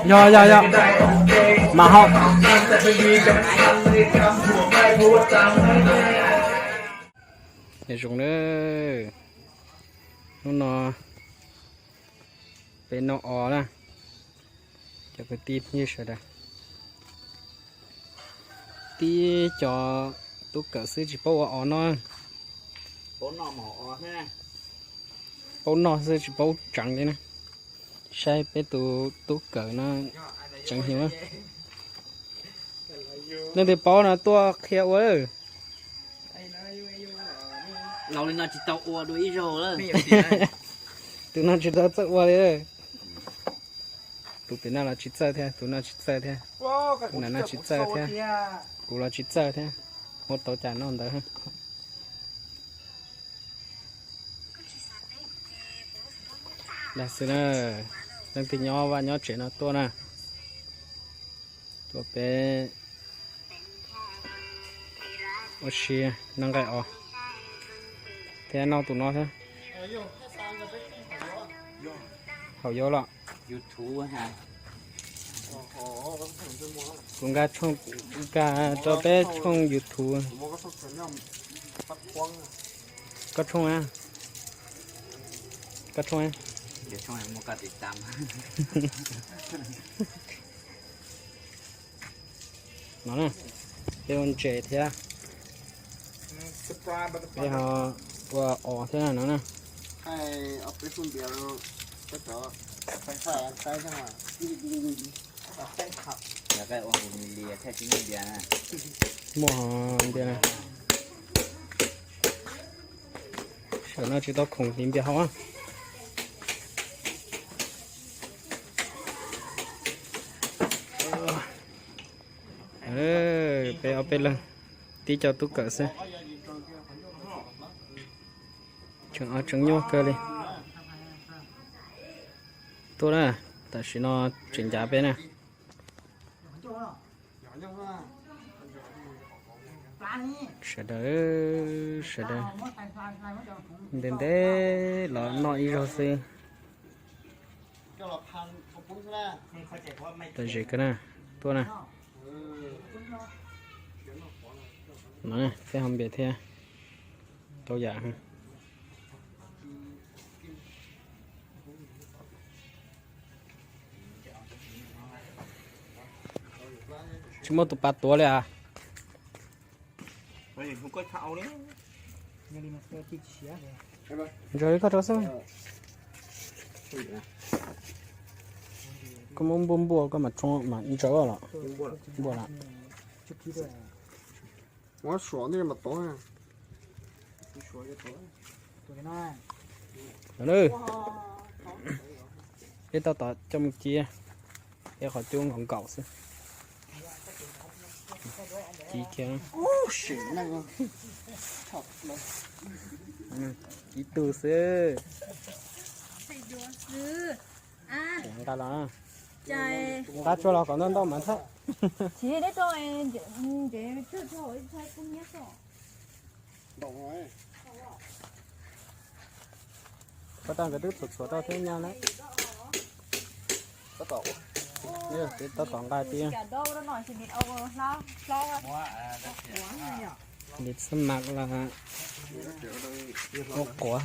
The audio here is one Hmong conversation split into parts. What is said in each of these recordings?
Yog, yog, yog. Mas hauv. Nyob zoo na, hnub no peb noj os na, cov kwv tij phooj ywg sawv daws. Tib cov tub kawm xwb tsis paub ua os noj. Paub noj xwb tsis paub tseev li na. Saib peb tus tub kawm no tseev hnyuv. Leej twg paub no tuaj qhia ua. Laus li no tsis tau ua dua ib zaug lawm. Tus no tsis tau txawj ua li. Tus pem no los tsis txawj thiab, tus no tsis txawj thiab. Tus no tsis txawj thiab. Kuv los tsis txawj thiab. Muab tau cas noj ntawd. Dag xwb na, leej twg nyob vaj nyob tsev no tuaj na. Tuaj peb ua si noj nqaij os thiab noj tus no thiab. Haum yuav los. Kuv nkag tshooj, nkag rau peb tshooj YouTube. Koj tshooj, koj tshooj. No na, peb ua ntses thiab, peb ho ua os thiab no na. Muaj ntiag na. Sawv no tsis tau khoom hliv npias hauv. Peb ob peb leeg, tib co tub kawm xwb. Tseem, tseem nyuaj kawg li. Tuaj na, tam sim no tseem ncav peb na. Sawv daws, sawv daws, ntev ntev los noj ib zaug xwb. Lom zem kawg na, tuaj na. No, peb ho npias thiab, tau yam. Tsis muaj tus pas tuav li as. Ntsaws li koj rau xwb. Koj muab npuaj npuaj koj mam tsoo mam ntsaws los. Npuaj los. Peb tab tom coj mus ci, ib qhov cub nkaus nkaus xwb. Ci kiag. Ib tug xwb. Nqa los, nqa tsuag los kom ntau ntau mas thawj. Koj tau nkawd twb txhuam txhuam rau thiab nyab na. Tab tom nqa tiag. Li xab mam los ua quav.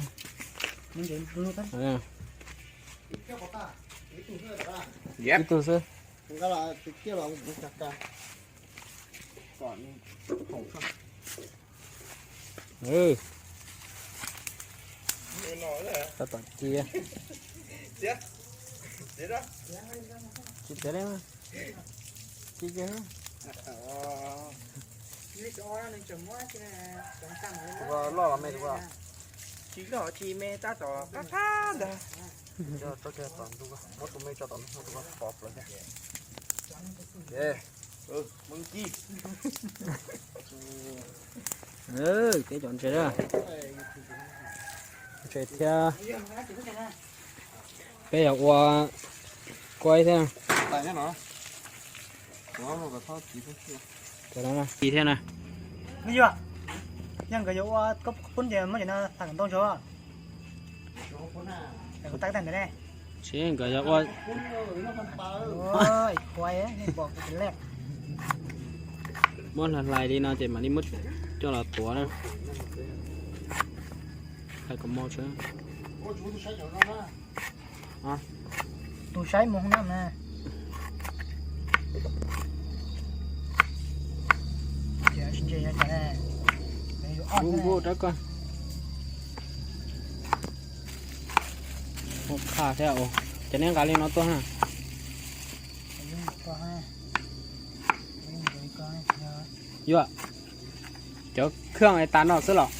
Ib tug xwb. Tab tom cia. Tsis txiav li. Cia cia. Loj los me tus. Tsis loj tsis me tab tom qab qab ntag. Muab tus me tso tom no, tus pov plawv thiab. Peb cov ntses, ntses thiab. Peb yog ua kuaib thiab. Ci thiab na. Yog nkawd yuav ua koob poob ces muab cov no tham kom ntau ntsoov. Kuv tag ntawd ne. Seb nkawd yog ua, muab hlais hlais li no ces mam li muab coj los tuav na. Hlais kom mos tso. Tus saib mus na. Ua rab koj. Ua qha thiab, ces neb nqa li no tuaj na. Yuav, cov khaj es tas no xwb los.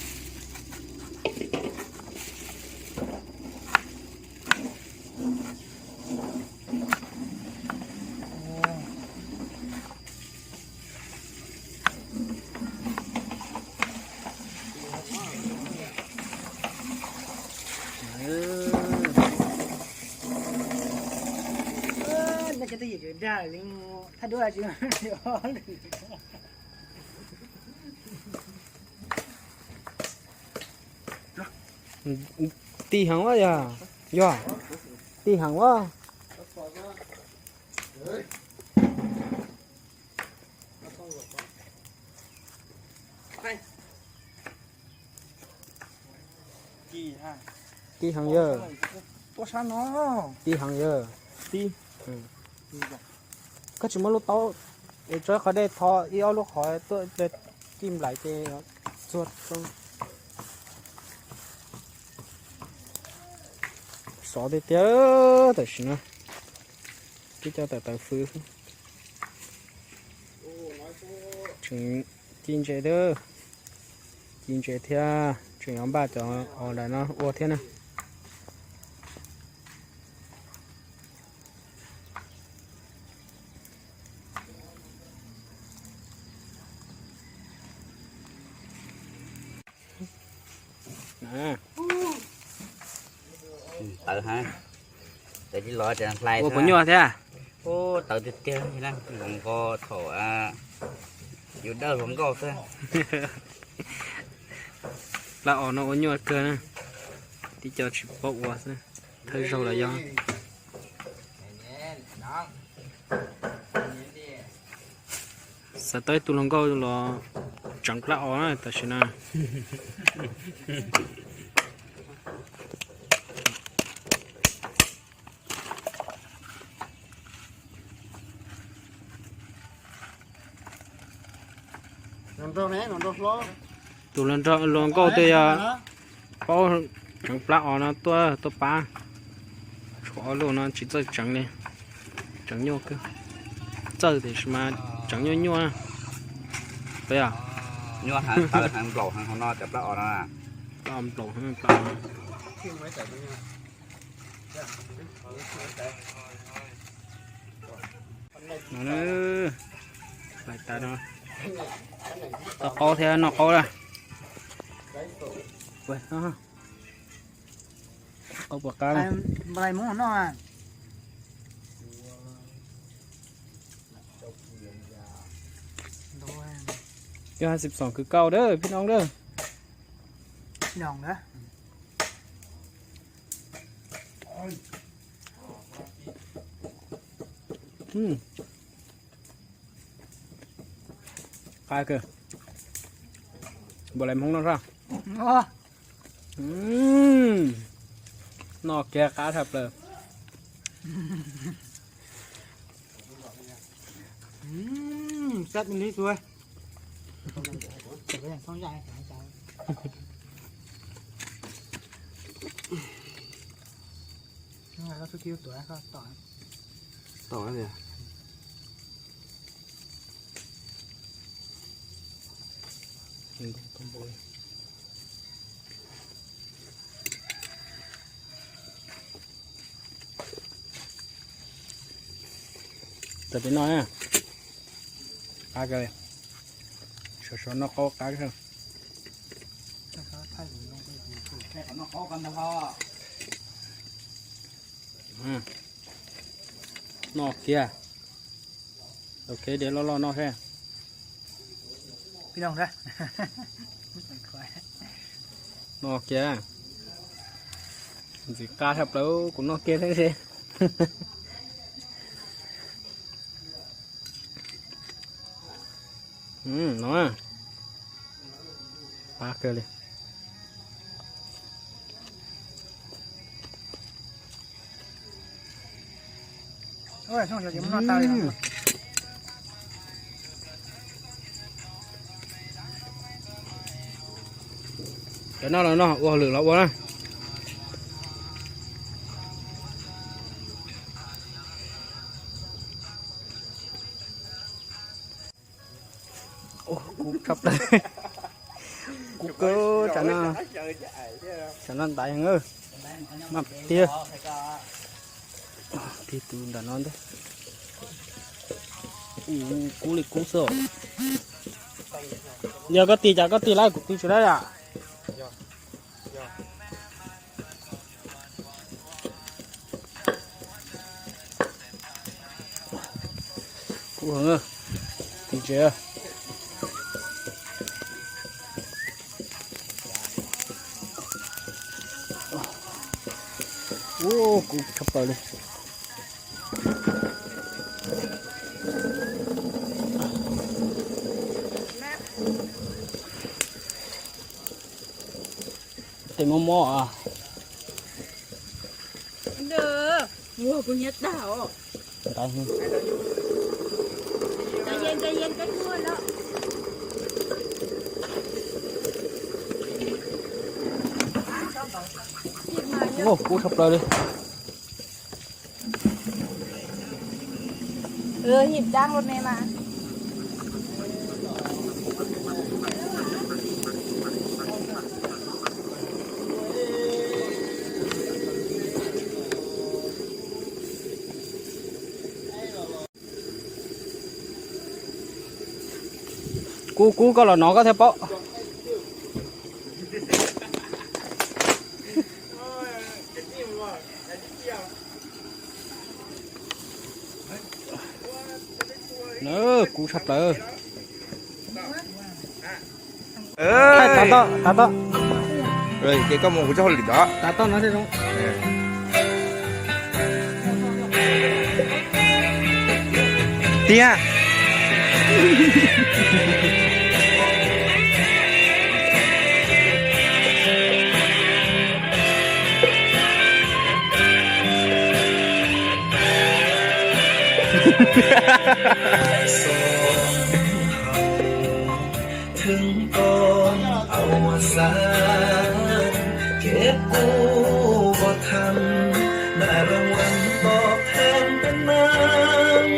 Ti heev a yog, yog, ti heev a. Ti heev yawg. Ti heev yawg. Koj tsis muab lub taub es tso qhov dej tho ib ob lub qhov tuaj ci nplaim ces txuag. Xov tiag tiag tam sim no. Tib co tawm tawv fwv. Tseem ci ntses thiab, ci ntses thiab tseem yuav npaj cov os lawm no ua thiab na. Tawv heev, tawv tsis los ces hlais ua puas nyuaj thiab. Tawv tiag tiag, zoo nkaus thaum yus dawj hluas nkauj xwb. Plab os no ua nyuaj kawg na, tib co tsis paub ua xwb, thawj zaug los yog. Xav tau ib tug hluas nkauj los tseev plab os na tam sim no. Tus hluas nkauj twg yog paub tseev plab os no tuaj tuaj pab. Tshuav ob lub no tsis txawj tseev li, tseev nyuaj kawg. Txawj tiam sis mas tseev nyuaj nyuaj. Puas yog? Nyuaj heev, tawv heev, nplaum heev hauv no cov plab os no. Plab os nplaum heev plab os. No, hlais tas no, tau qaub thiab noj qaub na. Qaub puas qab na? Yog hai xib xoom kws kauj dawb phib nooj dawb. Qab kawg. Npaum li Hmoob noj sab. Noj kiag qab tshaj plaws. Tau tiag. Tau peb noj na. Qab kawg li. Sov sov noj qaub qab kawg. Noj kiag. Ok, de loj loj noj thiab. Noj kiag. Ntxim qab tshaj plaws, kuv noj kiag thiab xwb. No, pab kawg li. Cov no los no, ua hauj lwm los ua na. Kub tshaj plaws. Kub kawg, tsam no ntais heev, maj tiag. Tig tus nram no ntag. Kub li kub xwb. Yog koj tig cas koj tig lawm, kuv tig tsis lawm yom. Kub heev, tig tsev. Ua kub tshaj plaws li. Tes mob mob. Muag kuv hnyiab tag os. Ua kub tshaj plaws li. Hib dab ua me mas. Kub kub koj los nov koj thiaj paub. Kub tshaj plaws. Tav toj, tav toj. Ces koj mus kuv txoj hauj lwm tod. Tav toj no thiaj zoo. Tiag. Thwv koj au xav, kev puv koj tham, na rau wan koj tham peb nam.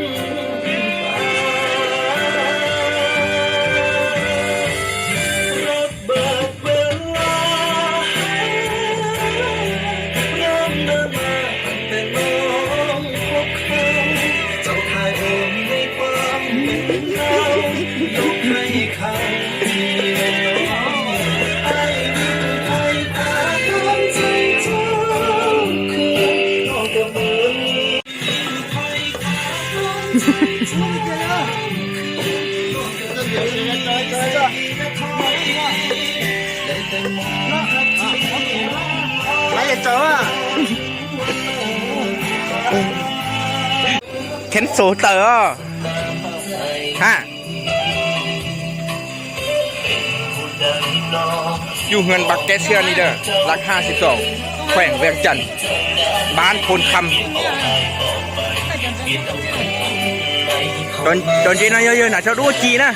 Cancel tawm os. Ha. Yus hwm ba ke sia ni da, lak ha si tso, khweeng Viaj Cam, bab Thon Kham. Cov ntses no yog yawg nam tsho dub ci na.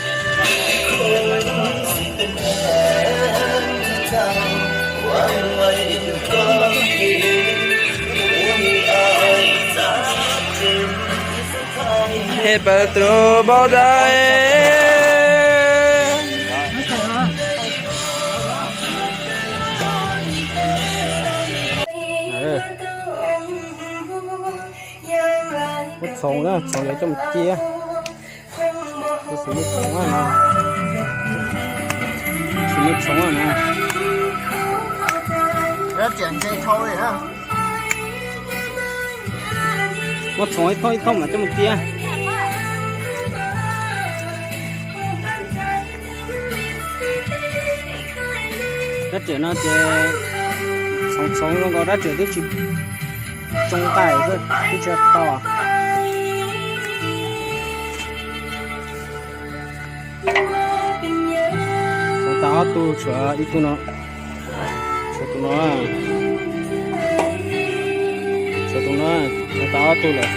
He pa tu bo dai. Muab txhoov na, txhoov yuav coj mus cia. Tus xwm muab txhoov na, xwm muab txhoov na. Muab txhoov ib thooj ib thooj mas coj mus cia. Rab riam no ces txhoov txhoov zoo nkaus rab riam twb tsis Tsoo nqaij xwb, twb tsis tau. Tshuav tau ob tug, tshuav ib tug no, tshuav tus no, tshuav tus no, tshuav tau ob tug lawm.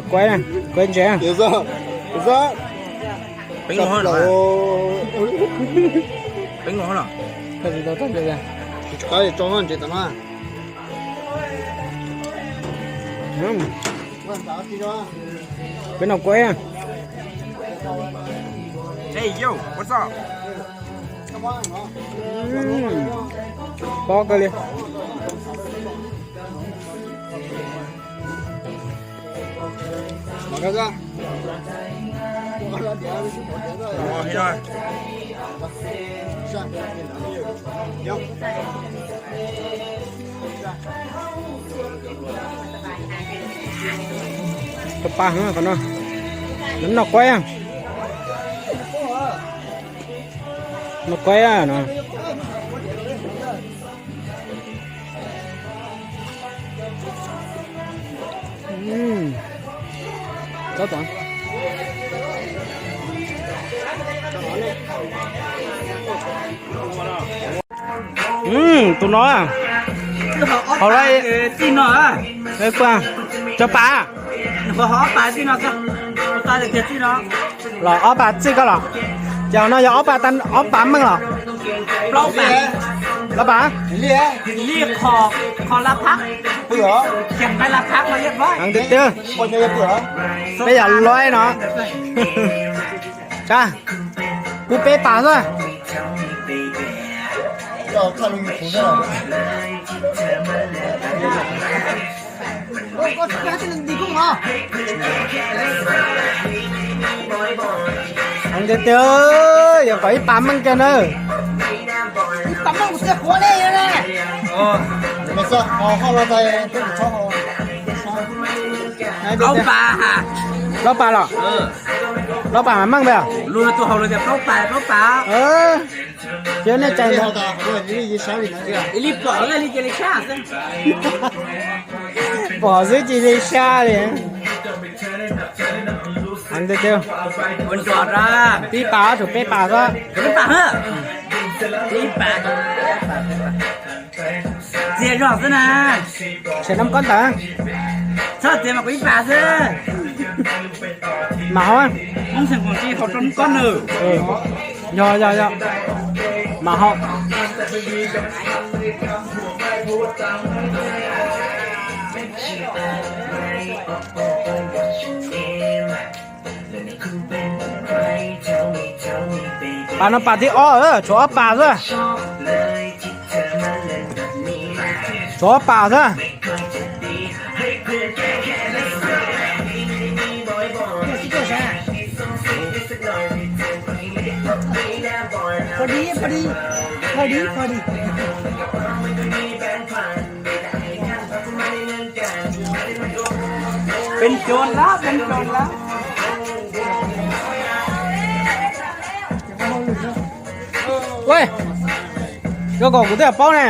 Kuaib, kuaib ntses. Peb noj kuaib. Pob kawg li. Tau pa heev qhov no. Noj kuaib, noj kuaib no. Tus no, hauv lawm, txij no, cov pas, los ob pas txij koj los, ces hauv no yog ob pas, ob pas meej los, plaub pas, heev tiag tiag, peb yam luaj no. Kuv peb pas xwb. Heev tiag tiag, yog kom ib pas meej kiag na. Plaub pas los? Plaub pas mas meej tiag. Tus hauv lawv tias plaub pas, plaub pas. Cia nej tseem ntawd. Ib li pom li cia li sab xwb. Pom xwb cia li sab li. Heev tiag tiag. Tib pas, tshuav peb pas xwb. Txias zog xwb na. Tshem noj kob ntawd. Txhob txiav mas kuv ib pas xwb. Mas hov, hauv rau noj kob nws. Yog yog yog. Mas hov. Pas no pas thib ob, tshuav ob pas xwb. Tshuav ob pas xwb. Peb cov lab, peb cov lab. Ua, koj nkaum kuv twb paub na.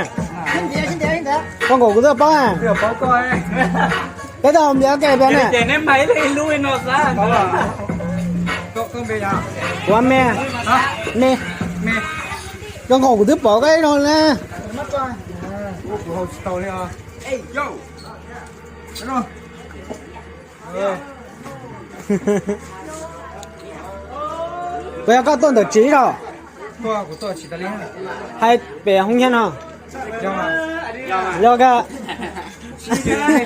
Koj nkaum kuv twb paub na. Peb tau npiav ke peb na. Kuv me, me. Koj nkaum kuv twb paub koj ib no na. Puas yog koj tuaj ntawm tsev los? Hais pem hoob nyiaj no. Yog kawg.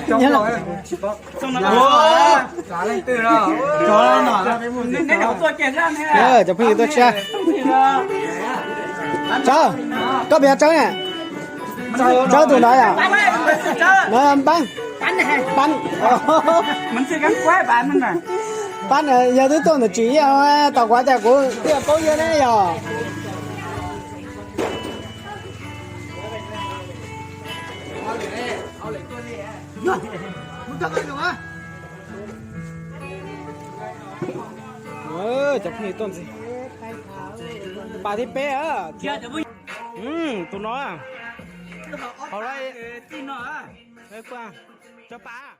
Cov phooj ywg tuaj tshiab. Tsawb, koj puas yog Tsawb na? Tsawb tus ntawd yom? Npab, Pab. Pab na, yog twb tuaj ntawm Tsim Yaj, tau kuv tias kuv twb paub yog ne yog. Cov phooj ywg tuaj ntxiv, pas thib peb, tus no, hauv los, cov pas.